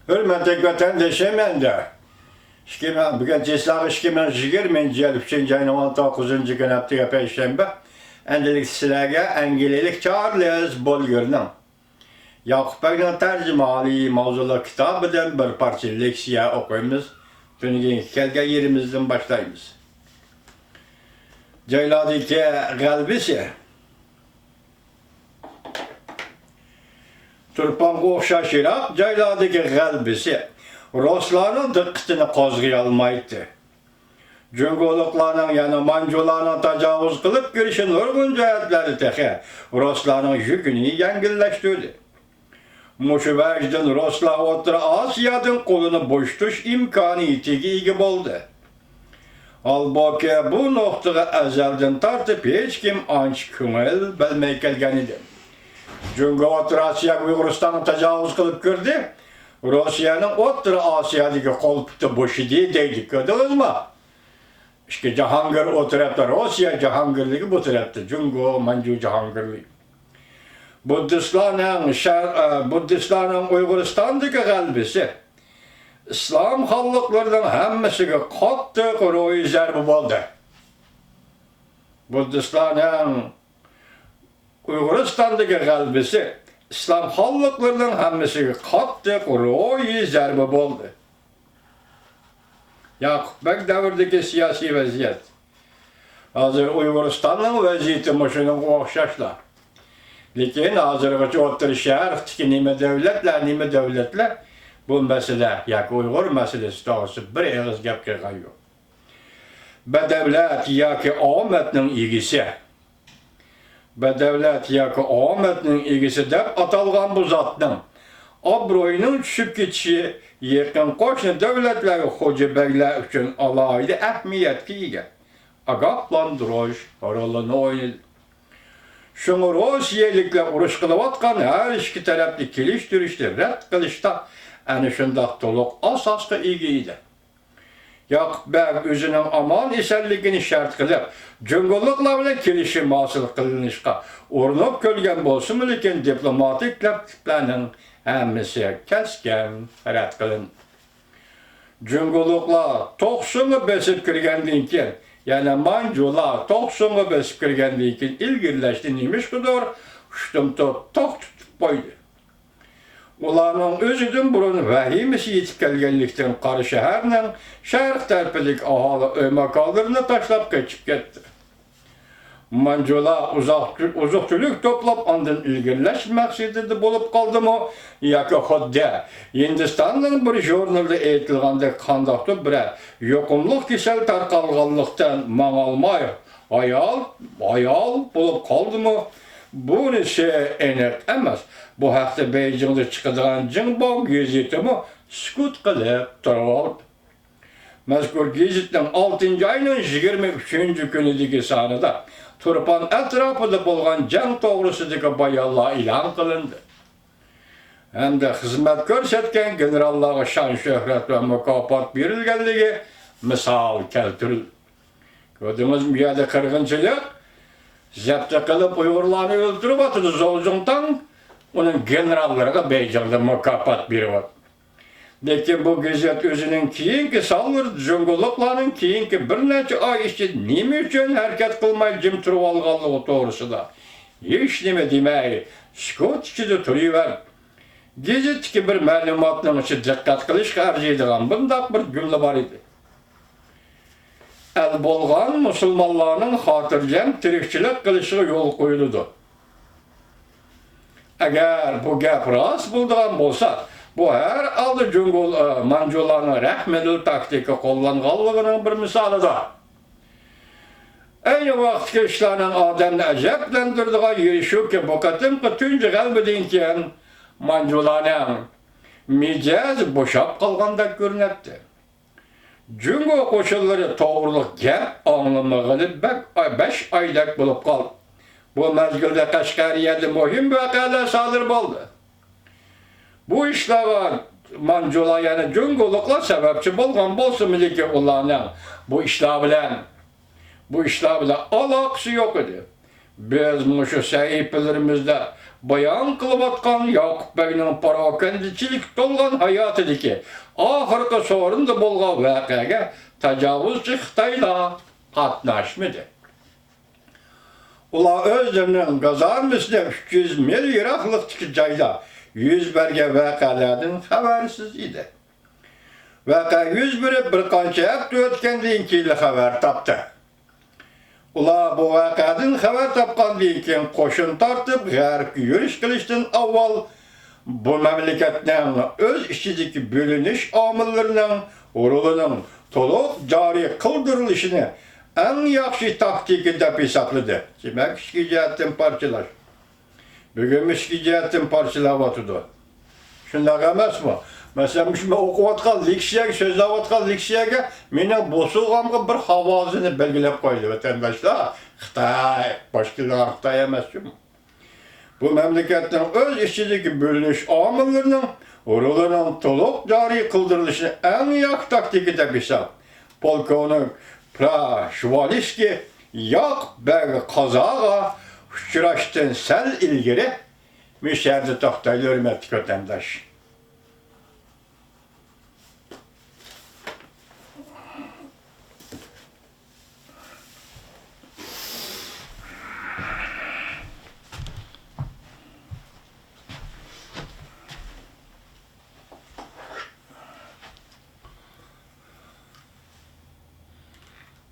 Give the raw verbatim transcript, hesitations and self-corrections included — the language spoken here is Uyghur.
ھۆرمەتلىك ۋەتەندىشىم، ئەمدى ئىككى مىڭ، بۈگۈن چىسلاغا ئىككى مىڭ يىگىرمىنچى يىل ئۈچىنچى ئاينىڭ ئون توققۇزىنچى كۈنى، ھەپتىگە پەيشەنبە. ئەمدىلىك سىلەرگە ئەنگلىيەلىك چارلىز بولگېرنىڭ ياقۇپ بەگنىڭ تەرجىمىھالى ماۋزۇلۇق كىتابىدىن بىر پارچە لېكسىيە ئوقۇيمىز. تۈنۈگۈنكى كەلگەن يېرىمىزدىن باشلايمىز. جايلاردىكى غەلىبىسى. تۇرپانغا ئوخشاش يىراق جايلاردىكى غەلىبىسى رۇسلارنىڭ دىققىتىنى قوزغىيالمايتتى. جۇڭگولۇقلارنىڭ، يەنى مانجۇلارنىڭ تاجاۋۇز قىلىپ كىرىشى نۇرغۇن جەھەتلەردە تېخى رۇسلارنىڭ يۈكىنى يەڭگىللەشتۈردى. مۇشۇ ۋەجدىن رۇسلار ئوتتۇرا ئاسىيادىن قولىنى بوشىتىش ئىمكانىيىتىگە ئىگە بولدى. ھالبۇكى، بۇ نۇقتىغا ئەزەلدىن تارتىپ ھېچكىم ئانچە كۆڭۈل بۆلمەي كەلگەن ئىدى. جۇڭگو ئوتتۇرا ئاسىياغا، ئۇيغۇرىستانغا تاجاۋۇز قىلىپ كىردى، رۇسىيەنىڭ ئوتتۇرا ئاسىيادىكى قولتۇتى بوشىدى دەيدۇ. كۆردىڭىزمۇ؟ ئىككى جاھانگىر ئۇ تەرەپتە، رۇسىيە جاھانگىرلىكى بۇ تەرەپتە، جۇڭگو، مانجۇ جاھانگىرلىكى. بۇددىستلارنىڭ شەر-، ئە، بۇددىستلارنىڭ ئۇيغۇرىستاندىكى غەلىبىسى ئىسلام خانلىقلىرىنىڭ ھەممىسىگە قاتتىق روھىي زەربە بولدى. بۇددىستلارنىڭ ئۇيغۇرىستاندىكى غەلىبىسى ئىسلام خانلىقلىرىنىڭ ھەممىسىگە قاتتىق روھىي زەربە بولدى. ياقۇپ بەگ دەۋرىدىكى سىياسىي ۋەزىيەت. ھازىر ئۇيغۇرىستاننىڭ ۋەزىيىتى مۇشۇنىڭغا ئوخشاشلا. لېكىن ھازىرغىچە ئوتتۇرا شەرقتىكى نېمە دۆلەتلەر، نېمە دۆلەتلەر بۇ مەسىلە ياكى ئۇيغۇر مەسىلىسى توغرىسىدا بىر ئېغىز گەپ قىلغان يوق. بەدەۋلەت ياكى ئامەتنىڭ ئىگىسى. بەدەۋلەت ياكى ئامەتنىڭ ئىگىسى دەپ ئاتالغان بۇ زاتنىڭ ئابرۇيىنىڭ چۈشۈپ كېتىشى يېقىن قوشنا دۆلەتلەرگە خوجا بەگلەر ئۈچۈن ئالاھىدە ئەھمىيەتكە ئىگە، ئاگاھلاندۇرۇش رولىنى ئوينىدى. شۇڭا روسىيەلىكلەر ئۇرۇش قىلىۋاتقان ھەر ئىككى تەرەپنى كېلىشتۈرۈشنى رەت قىلىشتا ئەنە شۇنداق تولۇق ئاساسقا ئىگە ئىدى. ياقۇپ بەگ ئۆزىنىڭ ئامان-ئېسەنلىكىنى شەرت قىلىپ، جۇڭگولۇقلار بىلەن كېلىشىم ھاسىل قىلىنىشقا ئۇرۇنۇپ كۆرگەن بولسىمۇ، لېكىن دىپلوماتىك تەكلىپلەرنىڭ ھەممىسى كەسكىن رەت قىلىندى. جۇڭگولۇقلار توقسۇنغا بېسىپ كىرگەندىن كېيىن، يەنى مانجۇلار توقسۇنغا بېسىپ كىرگەندىن كېيىن ئىلگىرىلەشنى نېمىشقىدۇر ئۇشتۇمتۇت توختىتىپ قويدى. ئۇلارنىڭ ئۆزىدىن بۇرۇن ۋەھىمىسى يېتىپ كەلگەنلىكتىن، قاراشەھەرنىڭ شەرق تەرىپىدىكى ئاھالى ئۆي ماكانلىرىنى تاشلاپ قېچىپ كەتتى. مانجۇلار ئۇزاق-، ئوزۇق-تۈلۈك توپلاپ، ئاندىن ئىلگىرىلەش مەقسىتىدە بولۇپ قالدىمۇ ياكى خۇددى ھىندىستاننىڭ بىر ژۇرنىلىدا ئېيتىلغاندەك قانداقتۇر بىرەر يۇقۇملۇق كېسەل تارقالغانلىقتىن ماڭالماي ھايال، ھايال بولۇپ قالدىمۇ، بۇنىسى ئېنىق ئەمەس. بۇ ھەقتە بېيجىڭدا چىقىدىغان جىڭباۋ گېزىتىمۇ سۈكۈت قىلىپ تۇرۇۋالدى. مەزكۇر گېزىتنىڭ ئالتىنچى ئاينىڭ يىگىرمە ئۈچىنچى كۈنىدىكى سانىدا تۇرپان ئەتراپىدا بولغان جەڭ توغرىسىدىكى بايانلار ئېلان قىلىندى. ھەمدە خىزمەت كۆرسەتكەن گېنېراللارغا شان-شۆھرەت ۋە مۇكاپات بېرىلگەنلىكى مىسال كەلتۈرۈلدى. كۆردىڭىزمۇ، بۇ يەردە قىرغىنچىلىق، زەپتە قىلىپ ئۇيغۇرلارنى ئۆلتۈرۈۋاتىدۇ زاۋ جۇڭتاڭ، ئۇنىڭ گېنېراللىرىغا بېيجىڭدا مۇكاپات بېرىۋاتىدۇ. لېكىن بۇ گېزىت ئۆزىنىڭ كېيىنكى سانلىرىدا جۇڭگولۇقلارنىڭ كېيىنكى بىر نەچچە ئاي ئىچىدە نېمە ئۈچۈن ھەرىكەت قىلماي جىم تۇرۇۋالغانلىقى توغرىسىدا ھېچنېمە دېمەي، سۈكۈت ئىچىدە تۇرۇۋەردى. گېزىتتىكى بىر مەلۇماتنىڭ ئىچىدە دىققەت قىلىشقا ئەرزىيدىغان بۇنداق بىر جۈملە بار ئىدى. ئەل بولغان مۇسۇلمانلارنىڭ خاتىرجەم تىرىكچىلىك قىلىشىغا يول قويۇلىدۇ. ئەگەر بۇ گەپ راست بولىدىغان بولسا، بۇ ھەر ھالدا جۇڭگو، ئە، مانجۇلارنىڭ رەھمىدىل تاكتىكا قوللانغانلىقىنىڭ بىر مىسالىدۇر. ئەينى ۋاقىتتىكى ئىشلارنىڭ ئادەمنى ئەجەبلەندۈرىدىغان يېرى شۇكى، بۇ قېتىمقى تۇنجى غەلىبىدىن كېيىن مانجۇلارنىڭ مىجەزى بوشاپ قالغاندەك كۆرۈنەتتى. جۇڭگو قوشۇنلىرى توغرىلىق گەپ ئاڭلىمىغىلى بەك، بەش ئايدەك بولۇپ قالدى. بۇ مەزگىلدە قەشقەرىيەدە مۇھىم ۋەقەلەر سادىر بولدى. بۇ ئىشلارغا مانجۇلار، يەنى جۇڭگولۇقلار سەۋەبچى بولغان بولسىمۇ، لېكىن ئۇلارنىڭ بۇ ئىشلار بىلەن، بۇ ئىشلار بىلەن ئالاقىسى يوق ئىدى. بىز مۇشۇ سەھىپىلىرىمىزدە بايان قىلىۋاتقان ياقۇپ بەگنىڭ پاراكەندىچىلىككە تولغان ھاياتىدىكى ئاخىرقى سورۇندا بولغان ۋەقەگە تاجاۋۇزچى خىتايلار قاتناشمىدى. ئۇلار ئۆزلىرىنىڭ گازارمىسىدىن ئۈچ يۈز مىل يىراقلىقتىكى جايدا يۈز بەرگەن ۋەقەلەردىن خەۋەرسىز ئىدى. ۋەقە يۈز بېرىپ بىر قانچە ھەپتە ئۆتكەندىن كېيىنلا خەۋەر تاپتى. ئۇلار بۇ ۋەقەدىن خەۋەر تاپقاندىن كېيىن قوشۇن تارتىپ غەربكە يۈرۈش قىلىشتىن ئاۋۋال بۇ مەملىكەتنىڭ ئۆز ئىچىدىكى بۆلۈنۈش ئامىللىرىنىڭ رولىنىڭ تولۇق جارى قىلدۇرۇلۇشىنى ئەڭ ياخشى تاكتىكا دەپ ھېسابلىدى. دېمەك، ئىچكى جەھەتتىن پارچىلاش. بۈگۈنمۇ ئىچكى جەھەتتىن پارچىلاۋاتىدۇ. شۇنداق ئەمەسمۇ؟ مەسىلەن، مۇشۇ مەن ئوقۇۋاتقان لېكسىيەگە، سۆزلەۋاتقان لېكسىيەگە مېنىڭ بوسۇغامغا بىر ھاۋازىنى بەلگىلەپ قويدى، ۋەتەنداشلار. خىتاي، باشقىلار خىتاي ئەمەسچۇ. بۇ مەملىكەتنىڭ ئۆز ئىچىدىكى بۆلۈنۈش ئامىللىرىنىڭ رولىنىڭ تولۇق جارى قىلدۇرۇلۇشىنى ئەڭ ياخشى تاكتىكا دەپ ھېساب. پولكوۋنىك پراشۋالىسكىي ياقۇپ بەگ قازاغا ئۇچراشتىن سەل ئىلگىرى مۇشۇ يەردە توختايلى، ھۆرمەتلىك ۋەتەنداش.